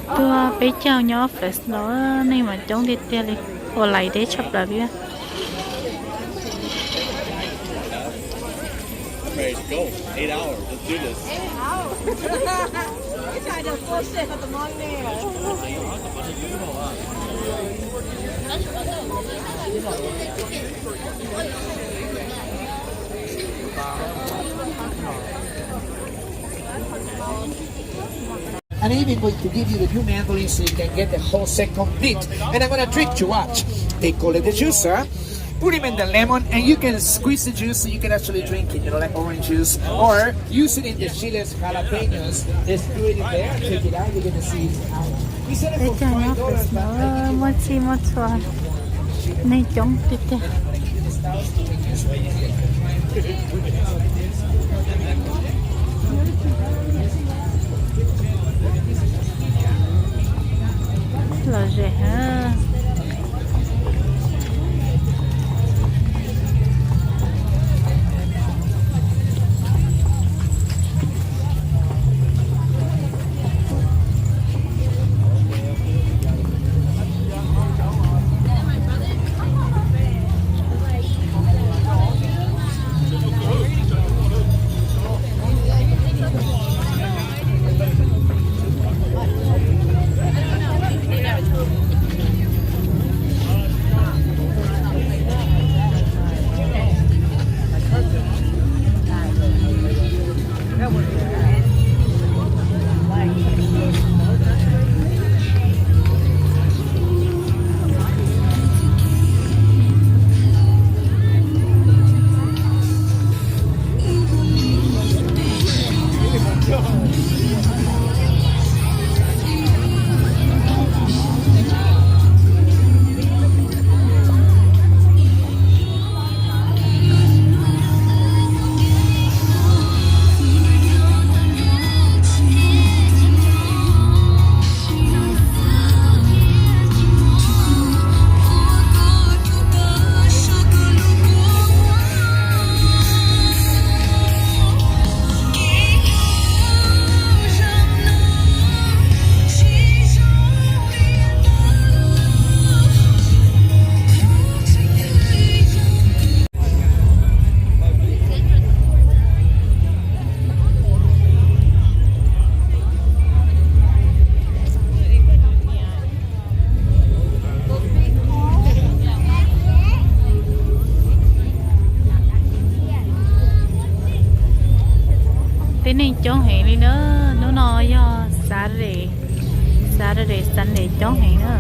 Tuaj peb caug nyob Fresno, neeg mas coob tiag tiag li, ua lais deb tshaj plaws li. And even going to give you the new mandolin so you can get the whole set complete. And I'm gonna drink to what? They call it the juicer. Put him in the lemon and you can squeeze the juice so you can actually drink it, you know, like orange juice. Or use it in the chiles jalapeños. Just do it in there, take it out, you're gonna see it out. We sell it for five dollars, but I think it muaj txhij muaj txhua, neeg coob tiag tiag. Lom zem heev. Tib neeg coob heev li na, hnub no yog Saturday, Saturday, Sunday coob heev na.